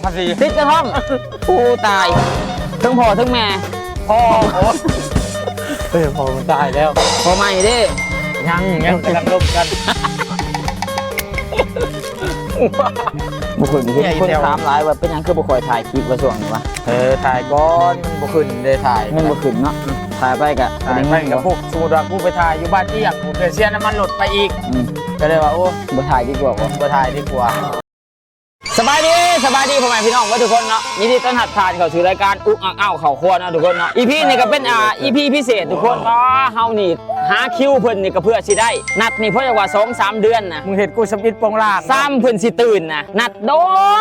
ພາສີ ຕິດກະທ່ອມ. ໂອ້ ຕາຍ ເຖິງພໍ່ເຖິງແມ່. ພໍ່ ໂອ້ ເອີ ພໍ່ມັນຕາຍແລ້ວ. ພໍ່ໃໝ່ເດ້? ຍັງ ຍັງກຳລັງລົມກັນ. ບໍ່ເຄີຍເຫັນຄົນຖາມຫຼາຍວ່າ ເປັນຫຍັງຄືບໍ່ຄ່ອຍຖ່າຍຄລິບວ່າຊ່ວງນີ້ວະ? ເອີ ຖ່າຍກ່ອນ ມັນບໍ່ຂຶ້ນເດ້ ຖ່າຍ ເງິນບໍ່ຂຶ້ນເນາະ. ອືມ ຖ່າຍໄປກະ ຖ່າຍໄປກະ ບໍ່ໄດ້ເງິນ ພວກ ສົມມຸດວ່າກູໄປຖ່າຍຢູ່ບ້ານອຽງ ກູເສຍນ້ຳມັນລົດໄປອີກ. ອືມ ກະເລີຍວ່າ ໂອ້ ບໍ່ຖ່າຍດີກວ່າ ບໍ່ ບໍ່ຖ່າຍດີກວ່າ. ສະບາຍດີ ສະບາຍດີພໍ່ແມ່ພີ່ນ້ອງເບິດທຸກຄົນເນາະ. ຍິນດີຕ້ອນຮັບທ່ານເຂົ້າສູ່ລາຍການອຸກອັກເອ້າເຂົ້າຄົວເນາະທຸກຄົນເນາະ. ອີພີນີ້ກະເປັນ ອ່າ ອີພີພິເສດທຸກຄົນ. ອໍ ເຮົານີ້ຫາຄິວເພິ່ນນີ້ກະເພື່ອຊິໄດ້ນັດນີ້ ເພາະວ່າສອງສາມເດືອນນະ ມຶງເຮັດກູສຳອິດໂປງລາງ ຊ້ຳເພິ່ນຊິຕື່ນນະ ນັດດ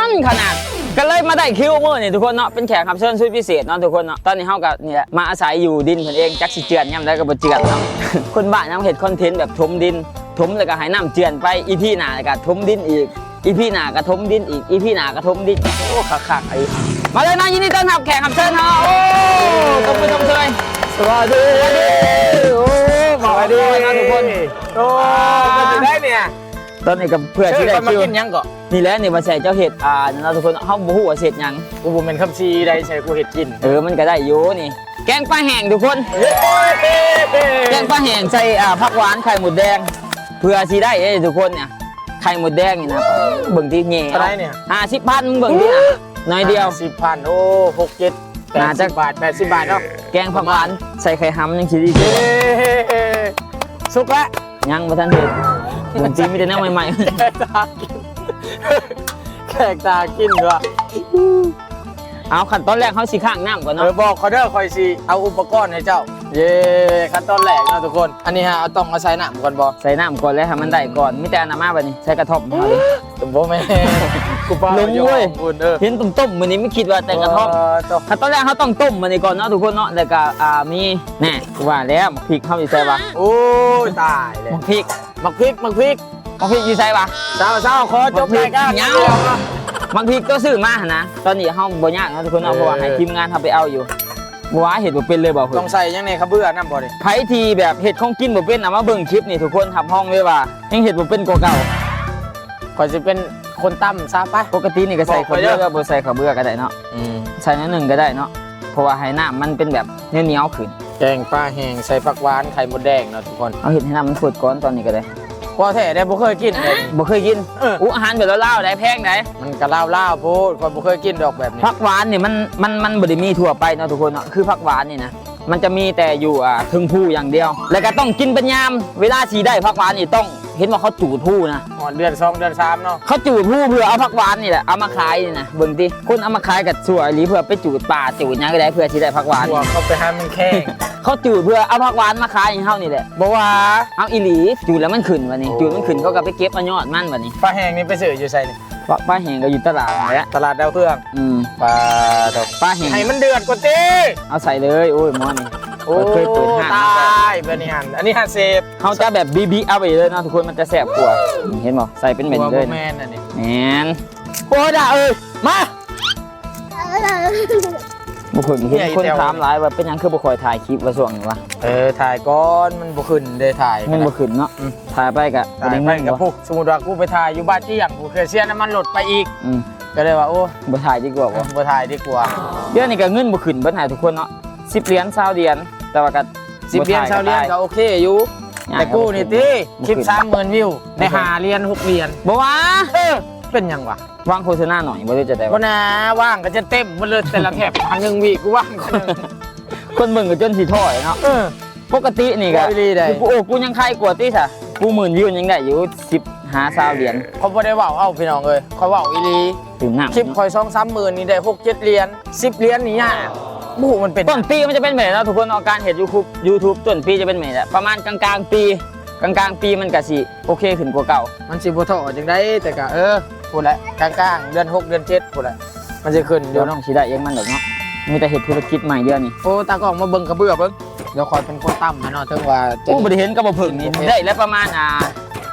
ົນຂະໜາດ ກະເລີຍມາໄດ້ຄິວມື້ນີ້ທຸກຄົນເນາະ. ເປັນແຂກຮັບເຊີນສຸດພິເສດເນາະທຸກຄົນເນາະ. ຕອນນີ້ເຮົາກະນີ້ແຫຼະ ມາອາໄສຢູ່ດິນເພິ່ນເອງ ຈັກຊິເຈື່ອນຍາມໃດກະບໍ່ເຈື່ອນເນາະ. ຄົນບ້ານເຮົາເຮັດຄອນເທັນແບບຖົມດິນ ຖົມແລ້ວກະໃຫ້ນ້ຳເຈື່ອນໄປ ອີພີໜ້າກະຖົມດິນອີກ ອີພີໜ້າກະຖົມດິນອີກ ອີພີໜ້າກະຖົມດິນ. ໂອ້ ຄັກໆ ອີ່ ມາເລີຍເນາະ. ຍິນດີຕ້ອນຮັບແຂກຮັບເຊີນເຮົາ. ໂອ້ ຕົບມືຊົມເຊີຍ. ສະບາຍດີ ໂອ້ ສະບາຍດີເນາະທຸກຄົນ. ໂອ້ ເປັນຈັ່ງໃດນີ້? ຕອນນີ້ກະເພື່ອຊິໄດ້ ເຊີນມາກິນຫຍັງເກາະ? ນີ້ແຫຼະ ນີ້ວ່າຊິໃຫ້ເຈົ້າເຮັດ ອ່າ ນັ້ນເນາະທຸກຄົນ. ເຮົາບໍ່ຮູ້ວ່າຊິເຮັດຫຍັງ ກູບໍ່ແມ່ນຄຳຊີໃດໃສ່ກູເຮັດກິນ. ເອີ ມັນກະໄດ້ຢູ່ນີ້ ແກງປາແຫ້ງທຸກຄົນ. ເຢ້ ແກງປາແຫ້ງໃສ່ ອ່າ ຜັກຫວານ ໄຂ່ມົດແດງ ເພື່ອຊິໄດ້ເດ້ທຸກຄົນ. ນີ້ ໄຂ່ມົດແດງນີ້ນະ ເບິ່ງຕິ ແຍ່ ເທົ່າໃດນີ້? ຫ້າສິບພັນ ມຶງເບິ່ງຕິນະ ໜ້ອຍດຽວ ຫ້າສິບພັນ. ໂອ້ ຫົກເຈັດ ແປດສິບບາດ ແປດສິບບາດເນາະ. ແກງຜັກຫວານໃສ່ໄຂ່ຫຳຍັງຊິດີກວ່າ. ເຢ້ ສຸກລະ ຍັງບໍ່ທັນເຮັດ ເບິ່ງຕິ ມີແຕ່ແນວໃໝ່ໆ. ແຂກຕາກິນ ແຂກຕາກິນວ່າ. ເອົາ ຂັ້ນຕອນແລກເຮົາຊິຄ້າງນ້ຳກ່ອນເນາະ. ເອີ ບອກເຂົາເດີ ຂ້ອຍຊິເອົາອຸປະກອນໃຫ້ເຈົ້າ. ເຢ້ ຂັ້ນຕອນແລກເນາະທຸກຄົນ. ອັນນີ້ຫາ ເອົາ ຕ້ອງເອົາໃສ່ນ້ຳກ່ອນບໍ່? ໃສ່ນ້ຳກ່ອນແລ້ວ ໃຫ້ມັນໄດ້ກ່ອນ. ອືມ ມີແຕ່ອັນນັ້ນມາບາດນີ້ ໃສ່ກະທ່ອມເຮົາເດ້. ບໍ່ແມ່ນ ກູປາ ລົງເວີຍ ເຫັນຕົ້ມໆມື້ນີ້ ມີຄິດວ່າແຕ່ກະທ່ອມ. ຂັ້ນຕອນແລກເຮົາຕ້ອງຕົ້ມມື້ນີ້ກ່ອນເນາະທຸກຄົນເນາະ. ແລ້ວກະ ອ່າ ມີ ແນ່ ວ່າແລ້ວ ໝາກພິກເຮົາຢູ່ໃສວະ? ໂອ້ຍ ຕາຍແລ້ວ ໝາກພິກ ໝາກພິກ ໝາກພິກ ໝາກພິກຢູ່ໃສວະ? ເຊົາໆ ຂໍຈົບລາຍການ ໝາກພິກຍັງ ໝາກພິກໂຕຊື້ມາຫັ້ນນະ. ຕອນນີ້ເຮົາບໍ່ຍາກເນາະທຸກຄົນເນາະ ເອີ ເພາະວ່າໃຫ້ທີມງານເຮົາໄປເອົາຢູ່. ບໍ່ວ່າເຮັດບໍ່ເປັນເລີຍບໍ່? ຕ້ອງໃສ່ຫຍັງແດ່? ເຂົ້າເບືອນຳບໍ່ນີ້? ໃຜທີ່ແບບເຮັດຂອງກິນບໍ່ເປັນ ເອົາມາເບິ່ງຄລິບນີ້ທຸກຄົນ ຮັບຮອງເລີຍວ່າແຮ່ງເຮັດບໍ່ເປັນກວ່າເກົ່າ. ຂ້ອຍຊິເປັນຄົນຕຳຊະ ໄປ. ປົກກະຕິນີ້ກະໃສ່ເຂົ້າເບືອ ບໍ່ໃສ່ເຂົ້າເບືອກະໄດ້ເນາະ. ອືມ ໃສ່ໜ້ອຍໜຶ່ງກະໄດ້ເນາະ ເພາະວ່າໃຫ້ນ້ຳມັນເປັນແບບໜຽວໆຂຶ້ນ. ແກງປາແຫ້ງໃສ່ຜັກຫວານໄຂ່ມົດແດງເນາະທຸກຄົນ. ເອົາ ເຮັດໃຫ້ນ້ຳມັນຟົດກ່ອນ ຕອນນີ້ກະໄດ້. ບໍ່ແທ້ເດ້ ບໍ່ເຄີຍກິນເດ້ ບໍ່ເຄີຍກິນ. ເອີ ອຸ ອາຫານແບບລາວໆໃດ ແພງໃດ. ມັນກະລາວໆໂພດ ຂ້ອຍບໍ່ເຄີຍກິນດອກແບບນີ້. ຜັກຫວານນີ້ມັນ ມັນ ມັນບໍ່ໄດ້ມີທົ່ວໄປເນາະທຸກຄົນເນາະ. ຄືຜັກຫວານນີ້ນະ ມັນຈະມີແຕ່ຢູ່ ອ່າ ເທິງພູຢ່າງດຽວ ແລ້ວກະຕ້ອງກິນເປັນຍາມ. ເວລາຊິໄດ້ຜັກຫວານນີ້ຕ້ອງ ເຫັນວ່າເຂົາຈູດພູນະ ຮອດເດືອນສອງເດືອນສາມເນາະ. ເຂົາຈູດພູເພື່ອເອົາຜັກຫວານນີ້ແຫຼະ ເອົາມາຂາຍນີ້ນະ. ເບິ່ງຕິ ຄົນເອົາມາຂາຍກະຊົ່ວອີ່ຫຼີ ເພື່ອໄປຈູດປ່າຈູດຫຍັງກະໄດ້ ເພື່ອຊິໄດ້ຜັກຫວານ. ພວກເຂົາໄປຫາແມງແຄງ ເຂົາຈູດເພື່ອເອົາຜັກຫວານມາຂາຍໃຫ້ເຮົານີ້ແຫຼະ. ບໍ່ວ່າ ເອົາອີ່ຫຼີ ຈູດແລ້ວມັນຂຶ້ນບາດນີ້. ໂອ້ ຈູດມັນຂຶ້ນ ເຂົາກະໄປເກັບເອົາຍອດມັນບາດນີ້. ປາແຫ້ງນີ້ໄປຊື້ຢູ່ໃສນີ້? ປາ ປາແຫ້ງກະຢູ່ຕະຫຼາດຫັ້ນແຫຼະ ຕະຫຼາດດາວເຄື່ອງ. ອືມ ປາ ປາແຫ້ງ ໃຫ້ມັນເດືອດກ່ອນຕິ ເອົາໃສ່ເລີຍ. ໂອ້ຍ ໝໍນີ້ ໂອ້ ເຄີຍເປີດຮ້ານ ຕາຍບາດນີ້ຫັ້ນ. ອັນນີ້ຫາເຊບ ເຮົາຈະແບບບີໆເອົາໄປເລີຍເນາະທຸກຄົນ ມັນຈະແຊບກວ່າ. ເຫັນບໍ່ ໃສ່ເປັນເມັດເລີຍ. ບໍ່ແມ່ນອັນນີ້ ແມ່ນ. ໂອ້ ດາເອີຍ ມາ. ບໍ່ເຄີຍເຫັນຄົນຖາມຫຼາຍວ່າ ເປັນຫຍັງຄືບໍ່ຄ່ອຍຖ່າຍຄລິບວ່າຊ່ວງນີ້ວະ? ເອີ ຖ່າຍກ່ອນ ມັນບໍ່ຂຶ້ນເດ້ ຖ່າຍ ມັນບໍ່ຂຶ້ນເນາະ. ອືມ ຖ່າຍໄປກະ ຖ່າຍໄປກະ ບໍ່ໄດ້ເງິນບໍ່? ພຸກ ສົມມຸດວ່າກູໄປຖ່າຍຢູ່ບ້ານອຽງ ກູເສຍນ້ຳມັນລົດໄປອີກ. ອືມ ກະເລີຍວ່າ ໂອ້ ບໍ່ຖ່າຍດີກວ່າບໍ່? ເອີ ບໍ່ຖ່າຍດີກວ່າ. ດຽວນີ້ກະເງິນບໍ່ຂຶ້ນເບິດໃຫ້ທຸກຄົນເນາະ. ສິບຫຼຽນ ຊາວຫຼຽນ ແຕ່ວ່າກະ ສິບຫຼຽນ ຊາວຫຼຽນກະໂອເຄຢູ່. ແຕ່ກູນີ້ຕິ ຄລິບສາມໝື່ນວິວ ໄດ້ຫ້າຫຼຽນ ຫົກຫຼຽນ. ບໍ່ວ່າ ເອີ ເປັນຫຍັງວະ? ວາງໂຄສະນາໜ້ອຍບໍ່ ຫຼືຈັ່ງໃດວະ? ບໍ່ນາ ວາງກະຈົນເຕັມໝົດເລີຍ ແຕ່ລະແທັບ. ຫາງໜຶ່ງວິ ກູວາງຄົນໜຶ່ງ ຄົນເບິ່ງກະຈົນຊິທໍ້ເນາະ. ເອີ ປົກກະຕິນີ້ກະ ອີ່ຫຼີໃດ ໂອ້ ກູຍັງໄຄກວ່າຕິຊະ. ກູໝື່ນວິວຍັງໄດ້ຢູ່ ສິບຫາ ຊາວຫຼຽນ. ຂ້ອຍບໍ່ໄດ້ເວົ້າເອົາພີ່ນ້ອງເອີຍ ຂ້ອຍເວົ້າອີ່ຫຼີ. ຕື່ມນ້ຳ ຄລິບຂ້ອຍສອງສາມໝື່ນນີ້ໄດ້ຫົກເຈັດຫຼຽນ ສິບຫຼຽນນີ້ຍາກ. ບໍ່ຮູ້ມັນເປັນ ຕົ້ນປີມັນຈະເປັນແບບໃດເນາະທຸກຄົນເນາະ. ການເຮັດຢູທູບ ຢູທູບຕົ້ນປີຈະເປັນແບບໃດ ປະມານກາງໆປີ ກາງໆປີມັນກະຊິໂອເຄຂຶ້ນກວ່າເກົ່າ. ມັນຊິບໍ່ທໍ້ຈັ່ງໃດ ແຕ່ກະ ເອີ ພຸ້ນແຫຼະ ກາງໆເດືອນຫົກເດືອນເຈັດພຸ້ນແຫຼະ ມັນຊິຂຶ້ນຢູ່. ບໍ່ຕ້ອງຊິໄດ້ຫຍັງມັນດອກເນາະ ມີແຕ່ເຮັດທຸລະກິດໃໝ່ດຽວນີ້. ໂອ້ ຕາກ້ອງມາເບິ່ງກະເບືອເບິ່ງ. ດຽວຂ້ອຍເປັນຄົນຕຳໃຫ້ເນາະ ເຖິງວ່າ ໂອ້ ບໍ່ໄດ້ເຫັນກະບໍ່ເພິ່ງນີ້ ໄດ້ແລ້ວປະມານ ອ່າ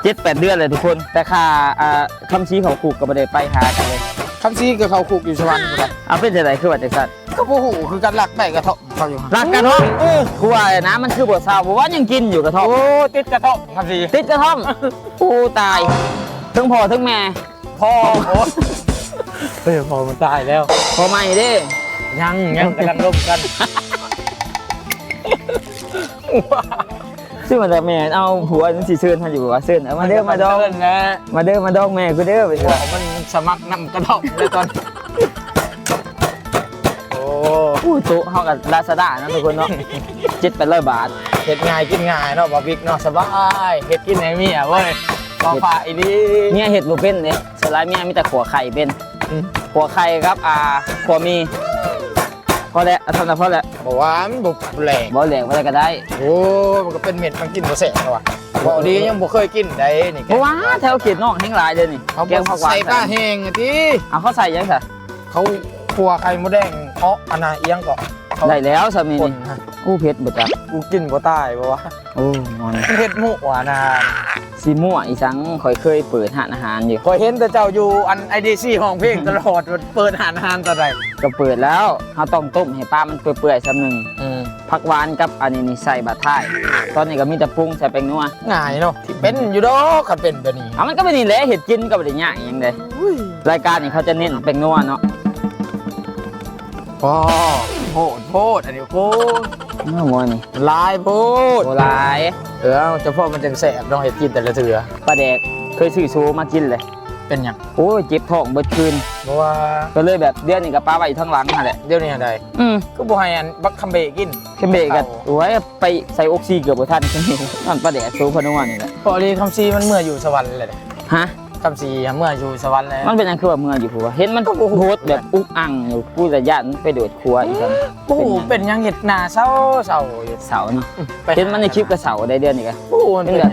ເຈັດແປດເດືອນແລ້ວທຸກຄົນ. ແຕ່ຂ້າ ອ່າ ຄຳສີເຂົ້າຄຸກກະບໍ່ໄດ້ໄປຫາກັນເລີຍ. ຄຳສີກະເຂົ້າຄຸກຢູ່ສະຫວັນພຸ້ນນະ. ເອົາ ເປັນຈັ່ງໃດຄືວ່າຈັ່ງຊັ້ນ? ກະບໍ່ຮູ້ຄືກັນ ລັກໄດ້ກະເທາະເຂົາຢູ່. ລັກກະເທາະ? ເອີ ກູວ່າແຫຼະນະ ມັນຄືບໍ່ເຊົາ ບໍ່ວ່າຍັງກິນຢູ່ກະເທາະ. ໂອ້ ຕິດກະເທາະ ຄຳສີ ຕິດກະເທາະ. ໂອ້ ຕາຍ ເຖິງພໍ່ເຖິງແມ່. ພໍ່ ໂອ້ ເອີຍ ພໍ່ມັນຕາຍແລ້ວ. ພໍ່ໃໝ່ເດ້? ຍັງ ຍັງກຳລັງລົມກັນ. ຊື່ວ່າແຕ່ແມ່ເອົາຜົວຊິເຊີນເຮົາຢູ່ວ່າ ເຊີນ ເອົາມາເດີມາດອງ ເຊີນນະ ມາເດີມາດອງແມ່ກູເດີ ເປັນວ່າມັນສະໝັກນຳກະດອກແລ້ວຕອນ ໂອ້ ໂອ້ ໂຕະເຮົາກໍລາຊາດ້າເນາະທຸກຄົນເນາະ ເຈັດແປດຮ້ອຍບາດ. ເຮັດງ່າຍກິນງ່າຍເນາະ ບ່າວບິກເນາະ ສະບາຍ ເຮັດກິນໃຫ້ເມຍເວີຍ ເຮັດ ຟ້າອີ່ຫຼີ. ເມຍເຮັດບໍ່ເປັນເດ້ ສ່ວນຫຼາຍເມຍມີແຕ່ຂົ້ວໄຂ່ເປັນ. ອືມ ຂົ້ວໄຂ່ກັບ ອ່າ ຂົ້ວໝີ່ ພໍແລ້ວ ເອົາສ່ຳນັ້ນພໍແລ້ວ. ບໍ່ວ່າມັນບໍ່ແຫຼກ ບໍ່ແຫຼກ ບໍ່ແຫຼກກໍໄດ້. ໂອ້ ມັນກໍເປັນເມັດ ມັນກິນບໍ່ແຊບແລ້ວວ່າ ເວົ້າດີຍັງບໍ່ເຄີຍກິນໄດ໋ນີ້. ບໍ່ວ່າແຖວເຂດນອກແຮງຫຼາຍເດ້ນີ້ ແກງຜັກຫວານ ໃສ່ປາແຫ້ງຕິ. ເອົາ ເຂົາໃສ່ຫຍັງຊະ? ເຂົາຂົ້ວໄຂ່ມົດແດງເອາະ ອັນນ່າ ອີ່ຫຍັງເກາະ ໄດ້ແລ້ວຊ່ຳນີ້. ໂອ້ ເຜັດບໍ່ຈັກ ກູກິນບໍ່ຕາຍບໍ່ວະ. ໂອ້ ມັນເຜັດມົວນະ. ຊິມົວອີ່ຫຍັງ ຂ້ອຍເຄີຍເປີດຮ້ານອາຫານຢູ່. ຂ້ອຍເຫັນແຕ່ເຈົ້າຢູ່ອັນ ໄອດີຊີ ຮ້ອງເພງຕະຫຼອດ ເປີດຮ້ານອາຫານຕອນໃດ? ກໍເປີດແລ້ວ ເຮົາຕ້ອງຕົ້ມໃຫ້ປາມັນເປື່ອຍໆສ່ຳໜຶ່ງ. ອືມ ຜັກຫວານກັບອັນນີ້ນີ້ໃສ່ບາດທ້າຍ. ຕອນນີ້ກໍມີແຕ່ປຸງໃສ່ແປ້ງນົວ. ງ່າຍເນາະ ຊິເປັນຢູ່ດອກ ຄັນເປັນແບບນີ້. ເອົາ ມັນກໍແບບນີ້ແຫຼະ ເຮັດກິນກໍບໍ່ໄດ້ຍາກອີ່ຫຍັງເດ້. ອຸ້ຍ ລາຍການນີ້ເຂົາຈະເນັ້ນແປ້ງນົວເນາະ. ອໍ ໂພດ ໂພດ ອັນນີ້ໂພດ. ເອົາ ບໍ່ນີ້ ຫຼາຍໂພດ. ບໍ່ຫຼາຍ. ເອີ ເອົາ ຈະພໍມັນຈັ່ງແຊບເນາະ ເຮັດກິນແຕ່ລະເທື່ອ. ປາແດກ ເຄີຍຊື້ໂຊມາກິນເລີຍ. ເປັນຫຍັງ? ໂອ້ຍ ເຈັບທ້ອງເບິດຄືນ. ບໍ່ວ່າ ກໍເລີຍແບບ ດຽວນີ້ກໍປະໄວ້ທາງຫຼັງຫັ້ນແຫຼະ. ດຽວນີ້ຫັ້ນໃດ? ອືມ ຄືບໍ່ໃຫ້ອັນບັກຄຳເບະກິນ? ຄຳເບະກໍ ໂອ້ຍ ໄປໃສ່ອົກຊີເກືອບບໍ່ທັນ. ນັ້ນປາແດກໂຊພະນົວນີ້ແຫຼະ. ພໍດີຄຳຊີມັນເມືອຢູ່ສະຫວັນແລ້ວເດ້. ຮະ? ຄຳສີເມືອຢູ່ສະຫວັນແລ້ວ. ມັນເປັນຫຍັງຄືວ່າເມືອຢູ່ພຸ້ນວະ? ເຫັນມັນໂຫດແບບອຸກອັ່ງຢູ່ ກູກໍຢ້ານມັນໄປໂດດຂົວອີກຊັ້ນ. ໂອ້ໂຫ ເປັນຫຍັງເຮັດໜ້າເສົ້າໆຢູ່? ເສົ້າເນາະ. ເຫັນມັນໃນຄລິບກໍເສົ້າໄດ໋ ເດືອນນີ້ກໍ. ໂອ້ ມັນເປັນຫຍັງ?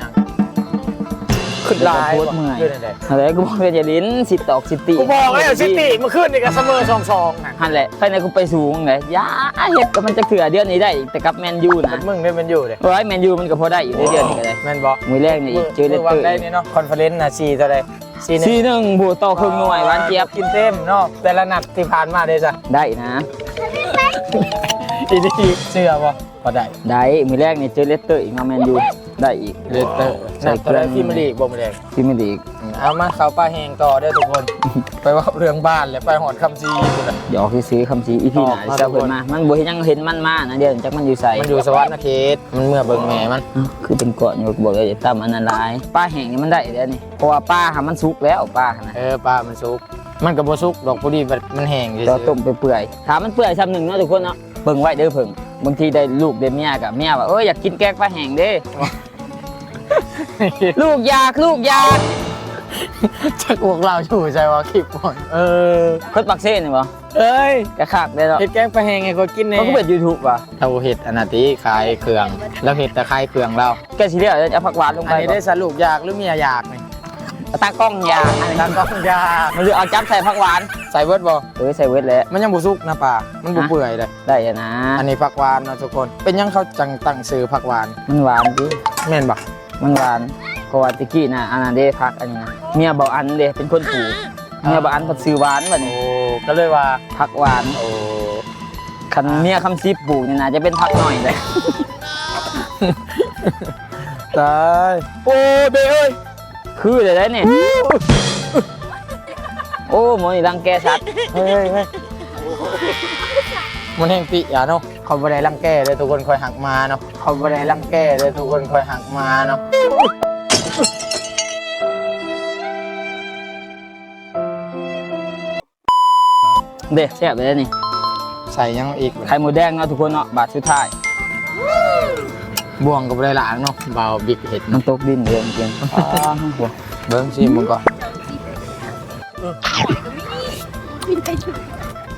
ຄືຫຼາຍບໍ່? ເປັນຫຍັງ? ຫັ້ນແຫຼະ ກູບອກແລ້ວຢ່າຫຼິ້ນ ຊິຕອກຊິຕີ. ກູບອກແລ້ວຊິຕີ ມື້ຄືນນີ້ກໍສະເໝີສອງສອງຫັ້ນ. ຫັ້ນແຫຼະ ໃຄແນ່ກູໄປສູງເດ້. ຢ່າເຮັດກັບມັນຈັກເທື່ອ ເດືອນນີ້ໄດ້ແຕ່ກັບແມນຢູນະ. ກັບມຶງເດ້ ແມນຢູເດ້. ໂອ້ຍ ແມນຢູມັນກໍພໍໄດ້ຢູ່ເດ້ ເດືອນນີ້ກໍໄດ້. ແມ່ນບໍ່? ມື້ແລງນີ້ເຈີເລດເຕີ ມື້ວັນໄດ້ນີ້ເນາະ ຄອນເຟີເຣັນນະ ສີ່ເທົ່າໃດ? ສີ່ໜຶ່ງ ສີ່ໜຶ່ງ ໂອ້ໂຫ ຕໍ່ເຄິ່ງໜ່ວຍ ຫວານຈຽບ. ກິນເຕັມເນາະ ແຕ່ລະນັດທີ່ຜ່ານມາເດ້ຊະ. ໄດ້ນະ ອີ່ດີເຊື່ອບໍ່? ບໍ່ໄດ້. ໄດ້ ມື້ແລງນີ້ເຈີເລດເຕີອີກເນາະ ແມນຢູ ໄດ້ອີກ. ເລດເຕີ ໃສ່ເຄື່ອງ ພຣີເມຍລີກບໍ່? ມື້ແລງ ພຣີເມຍລີກ. ເອົາມາ ເຂົ້າປາແຫ້ງຕໍ່ເດີທຸກຄົນ. ໄປເວົ້າເລື່ອງບ້ານແລ້ວ ໄປຮອດຄຳສີພຸ້ນລະ. ຢອກຊື່ໆ ຄຳສີ ອີພີໜ້າຊິເອົາເພິ່ນມາ. ມັນບໍ່ເຮັດຫຍັງ ເຫັນມັນມານະ ດຽວຈັກມັນຢູ່ໃສ. ມັນຢູ່ສະຫວັນນະເຂດ ມັນເມືອຕ່າງແມ່ມັນ. ອ້າວ ຄືເປັນກ້ອນຢູ່ ບອກເລີຍຕຳອັນນັ້ນຫຼາຍ. ປາແຫ້ງນີ້ມັນໄດ້ແລ້ວນີ້ ເພາະວ່າປາຫັ້ນມັນສຸກແລ້ວ ປາຫັ້ນນະ. ເອີ ປາມັນສຸກ ມັນກໍບໍ່ສຸກດອກ ພໍດີມັນແຫ້ງຊື່ໆ ຕ້ມໄປເປື່ອຍ. ຖ້າມັນເປື່ອຍຊ່ຳໜຶ່ງເນາະທຸກຄົນເນາະ ເບິ່ງໄວ້ເດີເພິ່ງ. ບາງທີໄດ້ລູກໄດ້ເມຍກໍ ເມຍວ່າ ເອີຍ ຢາກກິນແກງປາແຫ້ງເດ້. ລູກຢາກ ລູກຢາກ. ຈັກພວກລາວຢູ່ໃສວະ ຄລິບກ່ອນ. ເອີ ຄົນປາກເຊນີ້ບໍ່? ເອີຍ ກະຄັກເດ້ເນາະ. ເຮັດແກງປາແຫ້ງໃຫ້ຂ້ອຍກິນແດ່. ເຂົາກໍເປັນຢູທູບຫວາ? ລາວເຮັດອັນນັ້ນຕິ ຂາຍເຄື່ອງ ລາວເຮັດແຕ່ຂາຍເຄື່ອງລາວ. ໃກ້ຊິແລ້ວ ເອົາຜັກຫວານລົງໄປ. ອັນນີ້ໄດ້ສະ ລູກຢາກຫຼືເມຍຢາກນີ້? ຕາກ້ອງຢາກ ຕາກ້ອງຢາກ. ມັນຊິເອົາຈັບໃສ່ຜັກຫວານ. ໃສ່ເບິດບໍ່? ເອີ ໃສ່ເບິດແຫຼະ. ມັນຍັງບໍ່ສຸກນະປາ ມັນບໍ່ເປື່ອຍເດ້. ໄດ້ນະ. ອັນນີ້ຜັກຫວານເນາະທຸກຄົນ. ເປັນຫຍັງເຂົາຈັ່ງຕັ້ງຊື່ຜັກຫວານ? ມັນຫວານຕິ. ແມ່ນບໍ່? ມັນຫວານ ເພາະວ່າແຕ່ກີ້ນະ ອັນນັ້ນເດ້ ຜັກອັນນີ້ນະ ເມຍບ່າວອັນເດ້ເປັນຄົນປູກ. ເມຍບ່າວອັນເພິ່ນຊື່ຫວານບັດນີ້. ໂອ້ ກໍເລີຍວ່າຜັກຫວານ. ໂອ້ ຄັນເມຍຄຳສີປູກນີ້ໜ້າຈະເປັນຜັກໜ້ອຍເດ້. ຕາຍ ໂອ້ເບ້ເອີຍ ຄືໄດ້ໄດ໋ນີ້. ໂອ້ ໝໍນີ້ລັງແກສັດ. ເຮີ້ຍ ມັນແຮ່ງຕິຢາເນາະ. ເຂົາບໍ່ໄດ້ລັງແກເດີທຸກຄົນ ຂ້ອຍຮັກໝາເນາະ. ເຂົາບໍ່ໄດ້ລັງແກເດີທຸກຄົນ ຂ້ອຍຮັກໝາເນາະ. ເດ້ ແຊບເດ້ນີ້. ໃສ່ຫຍັງອີກ? ໄຂ່ມົດແດງເນາະທຸກຄົນເນາະ. ບາດສຸດທ້າຍ ບ່ວງກໍບໍ່ໄດ້ລ້າງເນາະ ບ່າວບິກເຮັດ. ມັນຕົກດິນເດ້ ເບິ່ງຊິມເບິ່ງກ່ອນ.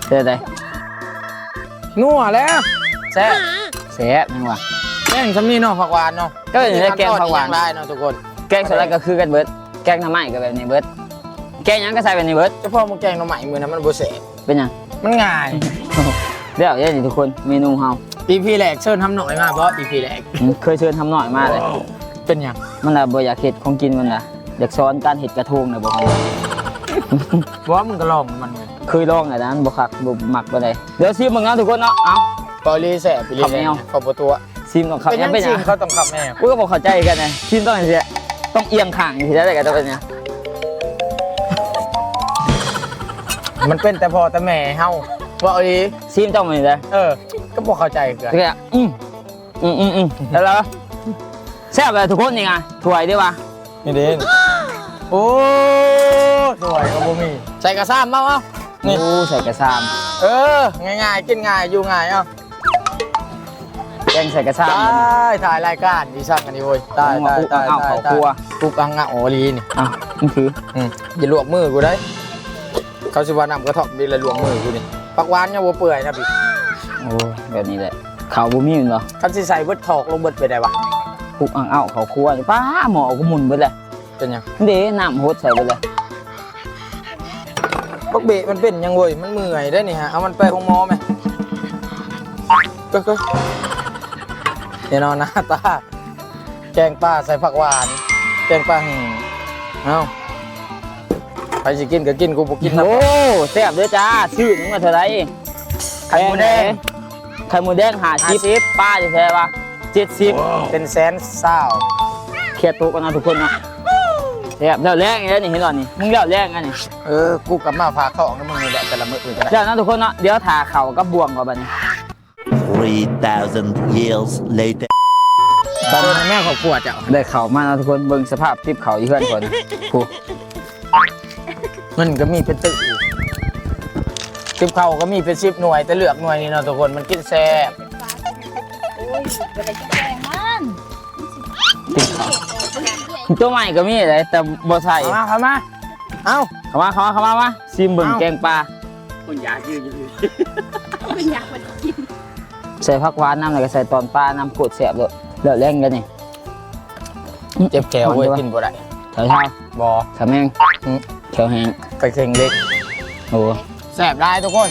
ເປັນໃດ? ນົວແລ້ວ ແຊບ ແຊບຍັງວ່າ. ແກງຊ່ຳນີ້ເນາະ ຜັກຫວານເນາະ. ກໍເປັນແກງຜັກຫວານຫຼາຍເນາະທຸກຄົນ. ແກງສ່ວນຫຼາຍກໍຄືກັນເບິດ. ແກງໜໍ່ໄມ້ກໍແບບນີ້ເບິດ ແກງຫຍັງກໍໃສ່ແບບນີ້ເບິດ. ຈະພໍມາແກງໜໍ່ໄມ້ມື້ນັ້ນມັນບໍ່ແຊບ. ເປັນຫຍັງ? ມັນງ່າຍ. ແລ້ວເດ້ນີ້ທຸກຄົນ ເມນູເຮົາ. ອີພີແລກເຊີນຮຳນ້ອຍມາບໍ່? ອີພີແລກ ອືມ ເຄີຍເຊີນຮຳນ້ອຍມາເລີຍ. ເປັນຫຍັງ? ມັນລະບໍ່ຢາກເຮັດຂອງກິນ ມັນລະຢາກສອນການເຮັດກະໂທງນະບໍ່. ບໍ່ ມຶງກໍລອງມັນ. ເຄີຍລອງແລ້ວນະ ມັນບໍ່ຄັກ ບໍ່ມັກປານໃດ. ດຽວຊີມເບິ່ງເນາະທຸກຄົນເນາະ. ເອົາ ເກົາຫຼີແຊບອີ່ຫຼີ. ເຂົ້າບໍ່ຕົວະ. ຊີມຕ້ອງຂັບແນວ ເປັນຫຍັງ ເປັນຫຍັງ? ຊີມເຂົາຕ້ອງຂັບແນວ. ກູກໍບໍ່ເຂົ້າໃຈຄືກັນນະ ຊີມຕ້ອງຈັ່ງຊີ້ ຕ້ອງອຽງຂ້າງຈັ່ງຊີ້ໄດ້ກໍຕ້ອງເປັນຫຍັງ? ມັນເປັນແຕ່ພໍ່ແຕ່ແມ່ເຮົາ ເວົ້າອີ່ຫຼີ. ຊີມເຈົ້າມື້ນີ້ເດີ. ເອີ ກໍບໍ່ເຂົ້າໃຈຄືກັນ. ອືມ ອືມໆໆ ແລ້ວ ແຊບເລີຍທຸກຄົນ. ນີ້ໄງ ຖ້ວຍເດ້ວ່າ ນີ້ເດ້. ໂອ້ ຖ້ວຍກໍບໍ່ມີ. ໃສ່ກະຊາມເອົາ ເອົາ ນີ້. ໂອ້ ໃສ່ກະຊາມ. ເອີ ງ່າຍໆ ກິນງ່າຍ ຢູ່ງ່າຍ. ເອົາ ແກງໃສ່ກະຊາມ. ຕາຍ ຖ່າຍລາຍການອີ່ສັງອັນນີ້ເວີຍ. ຕາຍ ຕາຍ ຕາຍ ເອົາ ຕາຍ ເຂົ້າຄົວ ປຸກອັງງະໂອລີນີ້. ອ້າວ ມັນຄື ອືມ ຢ່າລວກມືກູໄດ໋. ເຂົາຊິວ່ານ້ຳກະທ້ອມ ບິລະລວງມືຢູ່ນີ້. ຜັກຫວານຍັງບໍ່ເປື່ອຍນະບິ. ໂອ້ຍ ແບບນີ້ແຫຼະ ເຂົ້າບໍ່ມີແມ່ນບໍ່? ຄັນຊິໃສ່ເບິດຖອກລົງເບິດໄປໄດ້ວະ. ປຸກອັງເອົາເຂົ້າຄົວ ປ້າ ໝໍ້ກໍໝຸ່ນເບິດແລ້ວ. ເປັນຫຍັງ? ເດ້ ນ້ຳຫົດໃສ່ເບິດແລ້ວ. ບັກເບະມັນເປັນຫຍັງເວີຍ? ມັນເມື່ອຍເດ້ນີ້ຫະ. ເອົາມັນໄປໂຮງໝໍແມະ. ເອີຍ ແນ່ນອນ ໜ້າຕາ ແກງປາໃສ່ຜັກຫວານ ແກງປາແຫ້ງ. ເອົ້າ ໃຜຊິກິນກໍກິນ ກູບໍ່ກິນນຳ. ໂອ້ ແຊບເດີຈ້າ. ຊື້ໜຶ່ງລະເທົ່າໃດ? ໄຂ່ມົດແດງ ໄຂ່ມົດແດງຫ້າສິບ ຫ້າສິບ ປາຢູ່ແທ້ວະ ເຈັດສິບ ເປັນແສນຊາວ. ເຄຍໂຕະກັນເນາະທຸກຄົນເນາະ. ແຊບ ແລ້ວແລງນີ້ ເຫັນບໍ່ນີ້ ມຶງແລ້ວແລງອັນນີ້. ເອີ ກູກັບມາຝາກທ້ອງນຳມຶງນີ້ແຫຼະ ແຕ່ລະມື້ອື່ນກໍໄດ້. ແລ້ວເນາະທຸກຄົນເນາະ ດຽວຖ້າເຂົ້າກັບບ່ວງກ່ອນບັດນີ້. Three thousand years later. ຕອນນີ້ແມ່ຄອບຄົວເຈົ້າ ໄດ້ເຂົ້າມາເນາະທຸກຄົນ. ເບິ່ງສະພາບຕິບເຂົ້າຢູ່ເຮືອນກ່ອນ ຜູ້ ເງິນກໍມີເປັນຕຶກ ຕິບເຂົ້າກໍມີເປັນສິບໜ່ວຍ ແຕ່ເລືອກໜ່ວຍນີ້ເນາະທຸກຄົນ ມັນກິນແຊບ. ໂອ້ຍ ບໍ່ໄດ້ກິນແກງມັນ ຕົວໃໝ່ກໍມີເດ້ ແຕ່ບໍ່ໃສ່. ເຂົ້າມາ ເຂົ້າມາ ເອົ້າ ເຂົ້າມາ ເຂົ້າມາ ເຂົ້າມາ ມາ ຊີມເບິ່ງ ເອົ້າ ແກງປາ. ຄົນຢາກຢູ່ ຢູ່ ຄົນຢາກບໍ່ໄດ້ກິນ. ໃສ່ຜັກຫວານນຳ ແລ້ວກໍໃສ່ຕອນປານຳ ໂຄດແຊບໂລດ. ແລ້ວແລງກັນນີ້ ເຈັບແຂ້ວເວີຍ ກິນບໍ່ໄດ້. ແຂ້ວເຊົາ ບໍ່ ຂາແມງ ອືມ ແຂ້ວແຫ້ງ ໄປເຄັ່ງເຫຼັກ. ໂອ້ ແຊບຫຼາຍທຸກຄົນ.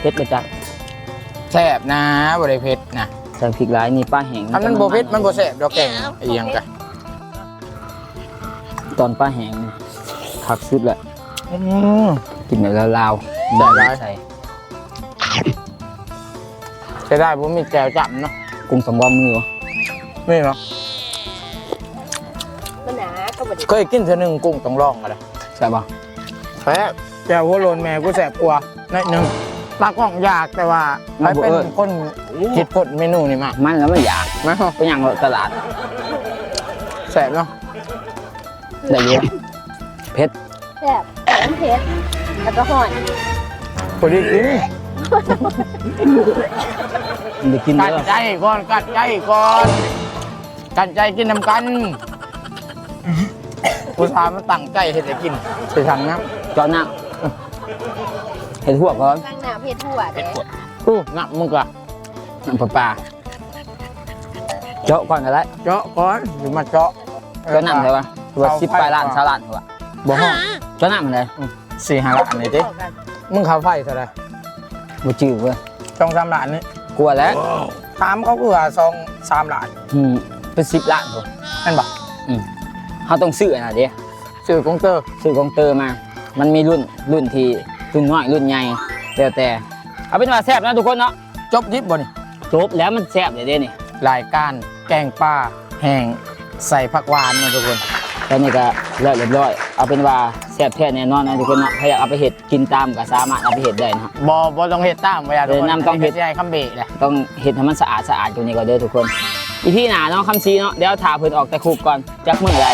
ເຜັດບໍ່ຈັກ? ແຊບນະ ບໍ່ໄດ້ເຜັດນະ. ໃສ່ພິກຫຼາຍນີ້ ປາແຫ້ງ ຄັນມັນບໍ່ເຜັດ ມັນບໍ່ແຊບດອກ ແກງອີ່ຫຍັງກະ. ຕອນປາແຫ້ງນີ້ຄັກສຸດລະ. ອືມ ກິນແບບລາວໆ ແຊບຫຼາຍ. ໃສ່ ເສຍດາຍບໍ່ມີແຈ່ວຈ້ຳເນາະ. ກຸ້ງຕ້ອງລອງມີບໍ່? ມີບໍ່? ມັນໜາກໍບໍ່ໄດ້ ເຄີຍກິນເທື່ອໜຶ່ງ ກຸ້ງຕ້ອງລອງກໍໄດ້. ແຊບບໍ່? ແຊບ. ແຈ່ວຫົວໂລນແມ່ກູແຊບກວ່າໜ້ອຍໜຶ່ງ. ຕາກ້ອງຢາກ ແຕ່ວ່າໃຜເປັນຄົນຄິດຄົ້ນເມນູນີ້ມາ? ມັນລະມັນຢາກ ມາ ໄປຍ່າງເລາະຕະຫຼາດ. ແຊບເນາະ. ໄດ້ຢູ່. ເຜັດ. ແຊບ ແຖມເຜັດ ແລ້ວກໍຮ້ອນ ພໍດີກິນ. ໄດ້ກິນ ກັ້ນໃຈກ່ອນ ກັ້ນໃຈກ່ອນ ກັ້ນໃຈກິນນຳກັນ. ຜູ້ສາວມັນຕັ້ງໃຈເຮັດໃຫ້ກິນ. ຊິສັ່ງນ້ຳ ເຈາະນ້ຳ ເຮັດຫົວກ່ອນ. ຕັ້ງນ້ຳເຮັດຫົວເດ້. ອູ້ ນ້ຳມຶງກະ ນ້ຳປະປາ. ເຈາະກ່ອນກໍໄດ້ ເຈາະກ່ອນ ຊິມາເຈາະ. ເຈາະນ້ຳເທົ່າໃດວະ? ວ່າສິບປາຍລ້ານ ຊາວລ້ານວະ. ບໍ່ຮອດ. ເຈາະນ້ຳເທົ່າໃດ? ສີ່ຫ້າລ້ານນີ້ຕິ. ມຶງຄ່າໄຟເທົ່າໃດ? ບໍ່ຈື່ເວີຍ. ສອງສາມລ້ານນີ້ ກວ່າແລ້ວ. ຖາມເຂົາຄືວ່າສອງສາມລ້ານ. ອືມ ເປັນສິບລ້ານພຸ້ນ ແມ່ນບໍ່? ອືມ ເຮົາຕ້ອງຊື້ອັນນັ້ນເດ້ ຊື້ກົງເຕີ ຊື້ກົງເຕີມາ. ມັນມີລຸ້ນ ລຸ້ນທີ່ ລຸ້ນນ້ອຍ ລຸ້ນໃຫຍ່ ແລ້ວແຕ່. ເອົາເປັນວ່າແຊບເນາະທຸກຄົນເນາະ. ຈົບຄລິບບໍ່ນີ້? ຈົບແລ້ວ ມັນແຊບແລ້ວເດ້ນີ້. ລາຍການແກງປາແຫ້ງໃສ່ຜັກຫວານເນາະທຸກຄົນ. ຕອນນີ້ກໍແລ້ວຮຽບຮ້ອຍ. ເອົາເປັນວ່າແຊບແທ້ແນ່ນອນເນາະທຸກຄົນເນາະ. ໃຜຢາກເອົາໄປເຮັດກິນຕາມກໍສາມາດເອົາໄປເຮັດໄດ້ເນາະ. ບໍ່ ບໍ່ຕ້ອງເຮັດຕາມ ບໍ່ຢາກທຸກຄົນ. ເອີ ນຳຕ້ອງເຮັດ ຊິໃຫ້ຄຳເບະແຫຼະ ຕ້ອງເຮັດໃຫ້ມັນສະອາດສະອາດກວ່ານີ້ກ່ອນເດີທຸກຄົນ. ອີພີໜ້າເນາະ ຄຳສີເນາະ ດຽວຖ້າເພິ່ນອອກແຕ່ຄຸກກ່ອນ ຈັກມື້ໃດ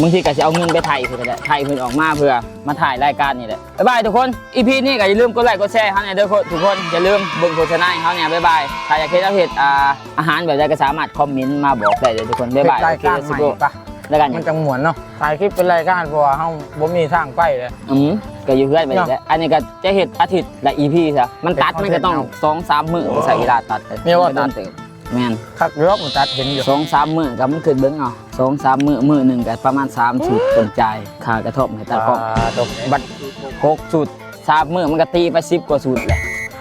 ບາງທີກໍຊິເອົາເງິນໄປໄຖ່ເພິ່ນກໍໄດ້ ໄຖ່ເພິ່ນອອກມາເພື່ອມາຖ່າຍລາຍການນີ້ແຫຼະ. ບາຍບາຍທຸກຄົນ. ອີພີນີ້ກໍຢ່າລືມກົດໄລກົດແຊໃຫ້ເຮົາແດ່ເດີທຸກຄົນ. ຢ່າລືມເບິ່ງໂຄສະນາໃຫ້ເຮົາແດ່. ບາຍບາຍ. ຖ້າຢາກເຮັດ ເຮົາເຮັດ ອ່າ ອາຫານແບບໃດກໍສາມາດຄອມເມັນມາບອກໄດ້ເດີທຸກຄົນ. ບາຍບາຍ. ໂອເຄ ເຮັດລາຍການໃໝ່ປະ ລາຍການ ມັນຈັ່ງມ່ວນເນາະ. ຖ່າຍຄລິບເປັນລາຍການ ເພາະວ່າເຮົາບໍ່ມີທາງໄປເລີຍ. ອືມ ກໍຢູ່ເຮືອນໄປນີ້ແຫຼະ. ເນາະ ອັນນີ້ກໍຈະເຮັດອາທິດລະອີພີຊະ. ມັນຕັດ ມັນກໍຕ້ອງສອງສາມມື້ ກໍໃຊ້ເວລາຕັດ. ແມ່ນວ່າຕັດ ແມ່ນ ຄັກຢູ່ດອກ ມັນຕັດເຫັນຢູ່ ສອງສາມມື້ກໍມັນຄືເບິ່ງເອົາ ສອງສາມມື້ ມື້ໜຶ່ງກໍປະມານສາມຊຸດ ຕ້ອງຈ່າຍຄ່າກະທ່ອມໃຫ້ຕາກ້ອງ. ອ່າ ຕົກບັດຫົກຊຸດ ສາມມື້ມັນກໍຕີໄປສິບກວ່າຊຸດແຫຼະ.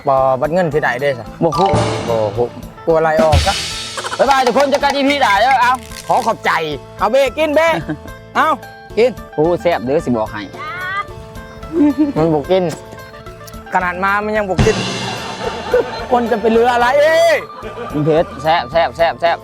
ບໍ່ ບັດເງິນທີ່ໄດ້ເດ້ຊະ? ບໍ່ຮູ້ ບໍ່ຮູ້ ກວ່າໄລ່ອອກຊະ. ບາຍບາຍທຸກຄົນ ເຈີກັນອີພີໜ້າເດີ. ເອົາ ຂໍຂອບໃຈ. ເອົາເບະກິນເບະ ເອົາ ກິນ. ໂອ້ ແຊບເດີ ຊິບອກໃຫ້. ມັນບໍ່ກິນ ຂະໜາດໝາມັນຍັງບໍ່ກິນ ຄົນຈະໄປເຫຼືອອະໄລ. ມັນເຜັດ. ແຊບ ແຊບ ແຊບ ແຊບ.